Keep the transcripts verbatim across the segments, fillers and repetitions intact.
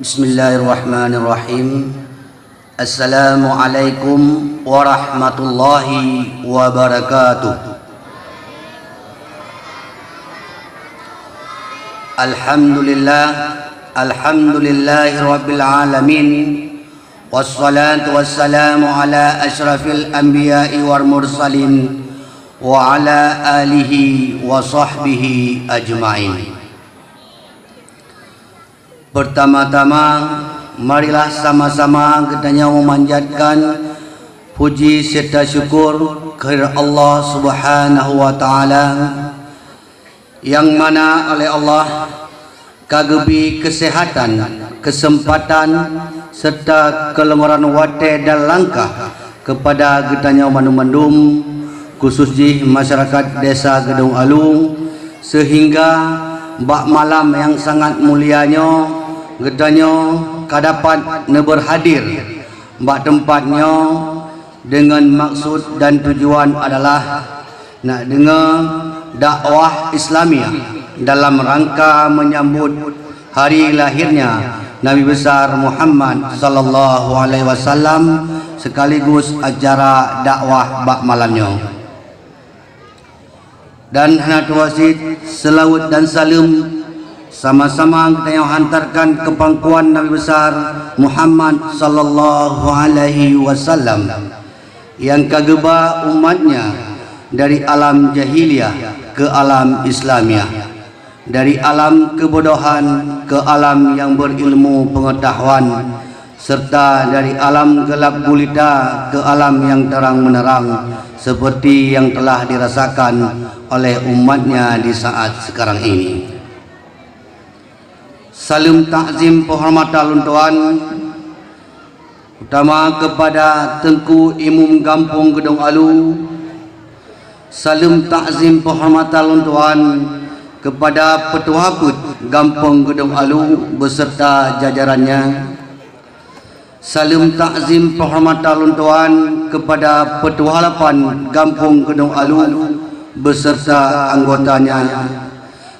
Bismillahirrahmanirrahim. Assalamualaikum warahmatullahi wabarakatuh. Alhamdulillah, alhamdulillahirabbil alamin. Wassalatu wassalamu ala asyrafil anbiya'i wal mursalin wa ala alihi wa sahbihi ajmain. Pertama-tama, marilah sama-sama geutanyoe memanjatkan puji serta syukur keu Allah Subhanahu wa Ta'ala, nyang mana oleh Allah ka geubri keuseuhatan, keuseumpatan, serta keulonggaran watée dan langkah keupada geutanyoe mandum-mandum, khusos jih masyarakat Desa Geudong Alu, seuhingga bak malam nyang sangat mulia nyoe, geutanyoe ka dapat neubeurhadir bak teumpat nyoe deungon maksud dan tujuan adalah nak deungoe dakwah Islamiah dalam rangka menyambut hari lahirnya Nabi Besar Muhammad sallallahu alaihi wasallam, sekaligus acara dakwah bak malam nyoe. Dan hana tuwasiet, seulaweuet dan saleuem sama-sama geutanyoe hantarkan keu pangkuan Nabi Besar Muhammad sallallahu alaihi wasallam, nyang ka geuba umatnya dari alam jahiliyah keu alam Islamiah, dari alam keubodohan keu alam nyang beurilmu peungeutahuan, serta dari alam geulab gulita keu alam nyang terang meuneurang, seperti yang telah dirasakan oleh umatnya di saat sekarang ini. Saleuem takzim peuhormatan lôn tuan, utama keupada Teungku Imum Gampông Geudong Alu. Saleuem takzim peuhormatan lôn tuan keupada Peutuha Peuet Gampông Geudong Alu beserta jajarannya. Saleuem takzim peuhormatan lôn tuan keupada Peutuha Lapan Gampông Geudong Alu beserta anggotanya.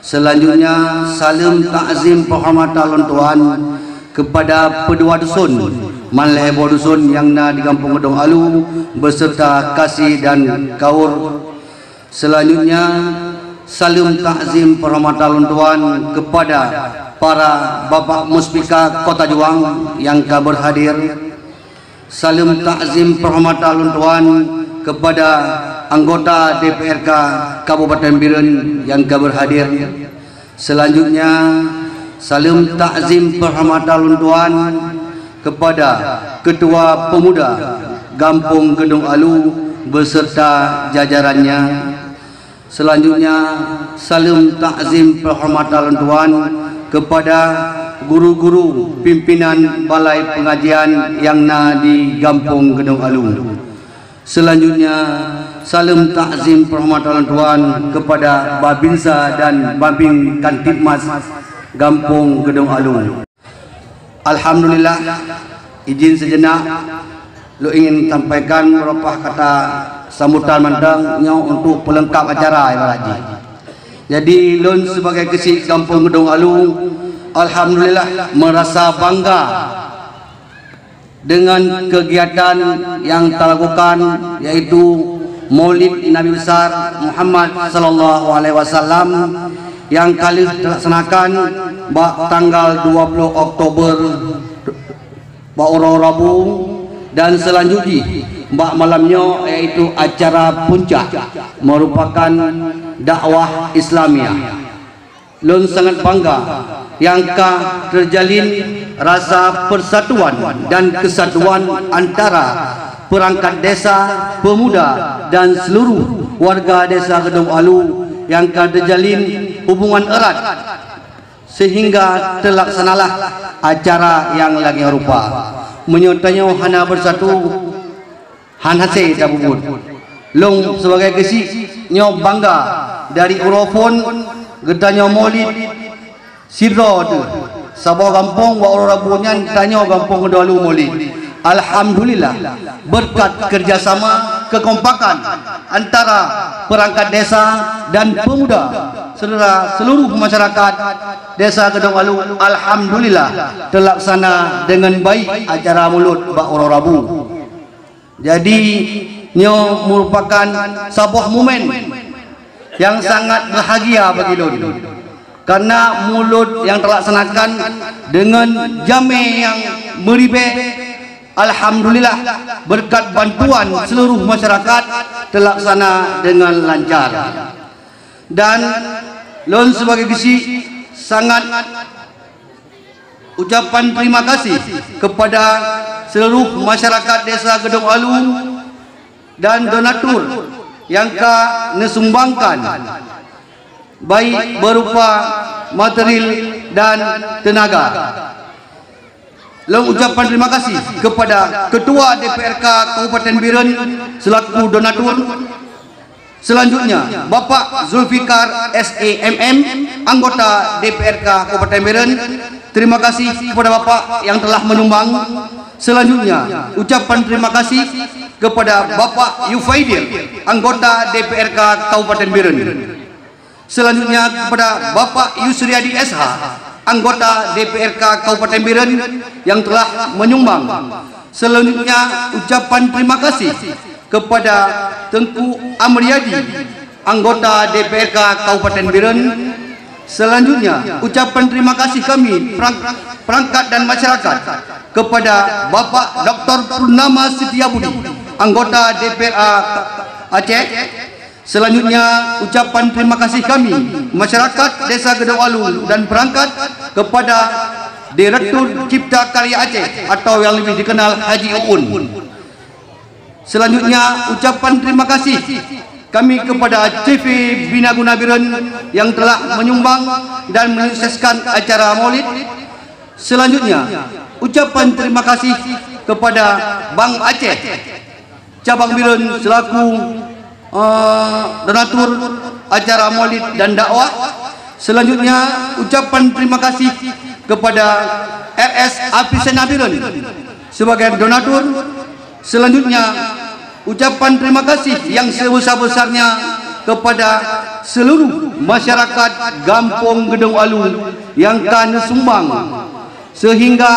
Seulanjutnya, saleuem takzim peuhormatan lôn tuan keupada peudua duson, man lhée boh duson nyang na di Gampông Geudong Alu, beserta kasi dan kaur. Seulanjutnya, saleuem takzim peuhormatan lôn tuan keupada para bapak muspika Kota Juang nyang ka beurhadir. Saleuem takzim peuhormatan lôn tuan keupada anggota D P R K Kabupaten Bireuen nyang ka beurhadir. Seulanjutnya, saleuem takzim peuhormatan lôn tuan keupada Keutua Peumuda Gampông Geudong Alu beserta jajarannya. Seulanjutnya, saleuem takzim peuhormatan lôn tuan keupada guru-guru pimpinan balai peungajian nyang na di Gampông Geudong Alu. Seulanjutnya, saleuem takzim peuhormatan lôn tuan keupada Babinsa dan Babin Kamtibmas Gampông Geudong Alu. Alhamdulillah, izin sejenak, lôn ingin sampaikan beberapa kata sambutan mantong nyoe untuk peulengkap acara ibarat jih. Jadi, lôn sibagai keuchik Gampông Geudong Alu, alhamdulillah, meurasa bangga deungon keugiatan nyang talakukan, yaitu Maulid Nabi Besar Muhammad sallallahu alaihi wasallam nyang ka lheueh talaksanakan bak tanggal dua puluh Oktober bak uroe Rabu, dan seulanjut jih bak malam nyoe, yaitu acara puncak meurupakan dakwah Islamiah. Lôn sangat bangga nyang ka teujalin rasa peusatuan dan keusatuan antara peurangkat desa, peumuda, dan seuluruh warga Desa Geudong Alu nyang ka teujalin hubungan erat, seuhingga teulaksanalah acara nyang lagée rupa. Meunyoe tanyoe hana beusatu, hana hasé tapubuet. Lôn sibagai keuchik nyoe bangga dari uroe phon geutanyoe Maulid sidroe teuh. Saboh gampông bak uroe Rabu nyan tanyoe Gampông Geudong Alu Maulid. Alhamdulillah, beureukat keurjasama keukompakan antara peurangkat desa dan peumuda Syedara seluruh masyarakat Desa Geudong Alu, alhamdulillah, teulaksana deungon baik acara mulod bak uroe Rabu. Jadi, nyoe meurupakan saboh momen nyang sangat bahagia bagi lôn, karena mulod nyang teulaksanakan deungon jamé nyang meuribée. Alhamdulillah, beureukat bantuan seluruh masyarakat, teulaksana deungon lancar. Dan lôn sibagoe geuchik sangat ucapan terima kasih kepada seluruh masyarakat Desa Geudong Alu dan donatur nyang ka neusumbangkan, baik berupa material dan tenaga. Lôn ucapan terima kasih kepada Ketua D P R K Kabupaten Bireuen selaku donatur. Selanjutnya, Bapak Zulfikar, S E M M, anggota D P R K Kabupaten Bireuen. Terima kasih kepada Bapak yang telah menyumbang. Selanjutnya, ucapan terima kasih kepada Bapak Yufaidil, anggota D P R K Kabupaten Bireuen. Selanjutnya, kepada Bapak Yusriadi, S H, anggota D P R K Kabupaten Bireuen yang telah menyumbang. Selanjutnya, ucapan terima kasih kepada Teungku Amriadi, anggota D P R K Kabupaten Bireuen. Selanjutnya, ucapan terima kasih kami perang-, perangkat dan masyarakat kepada Bapak Doktor Purnama Setiabudi, anggota D P R A Aceh. Selanjutnya, ucapan terima kasih kami, masyarakat Desa Geudong Alu dan perangkat, kepada Direktur Cipta Karya Aceh atau yang lebih dikenal Haji Uun. Selanjutnya, ucapan terima kasih kami kepada C V Bina Guna Bireuen yang telah menyumbang dan menyukseskan acara Maulid. Selanjutnya, ucapan terima kasih kepada Bank Aceh Cabang Bireuen selaku, eh, donatur acara Maulid dan dakwah. Selanjutnya, ucapan terima kasih kepada R S Apisena Bireuen sebagai donatur. Selanjutnya, ucapan terima kasih yang sebesar-besarnya kepada seluruh masyarakat Gampông Geudong Alu yang ka neusumbang, sehingga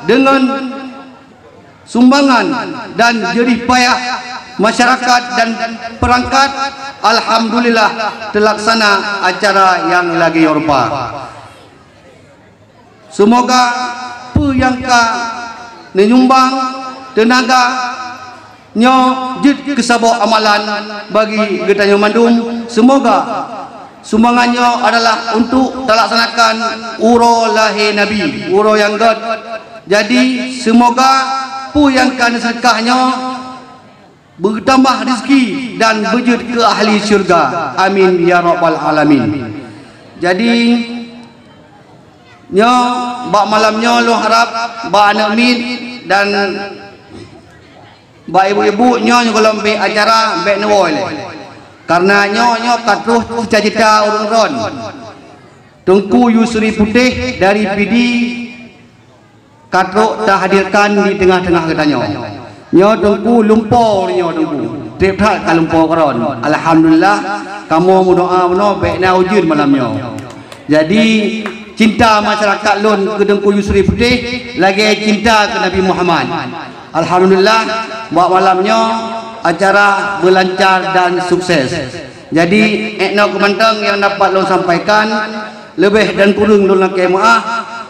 dengan sumbangan dan jerih payah masyarakat dan perangkat, alhamdulillah, teulaksana acara nyang lagée nyoe rupa. Seumoga peue nyang ka neunyumbang teunaga nyoe jeuet keu saboh amalan bagi geutanyoe mandum. Seumoga sumbangan nyoe adalah untuk talaksanakan uroe lahé Nabi, uroe nyang gét. Jadi, seumoga peue nyang ka neuseudekah nyoe beutambah rezeki dan beujeuet keu ahli syeuruga. Amin ya rabbal alamin. Jadi, nyoe, bak malam nyoe lôn harab bak aneuk miet dan bak ibu-ibu nyoe, nyoe gohlom bék acara bék neuwoe lé. Karena nyoe, nyoe ka troh cita-cita ureuëng droen. Teungku Yusri Putéh dari Pidie ka trok tahadirkan di teungoh-teungoh geutanyoe. Nyoe Teungku lumpoe nyoe Teungku. Treb that ka lumpoe keudroe. Alhamdulillah, kamoe meudoa bunoe bék na ujeuen malam nyoe. Jadi, cinta masyarakat lôn keu Teungku Yusri Putéh lagée cinta keu Nabi Muhammad. Alhamdulillah, bak malam nyoe acara beulancar dan sukses. Jadi, ék nyoe keuh mantong nyang dapat lôn sampaikan, leubeh dan kureueng lôn lakée meuáh.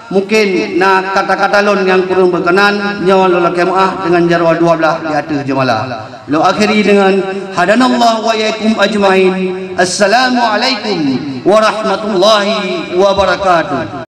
Mungkin na kata-kata lôn nyang kureueng beukeunan, nyoe lôn lakée meuáh deungon jaroe dua blaih di ateueh jeumala. Lôn akhiri deungon, hadanallahu wa iyyakum ajmain. Assalamualaikum warahmatullahi wabarakatuh.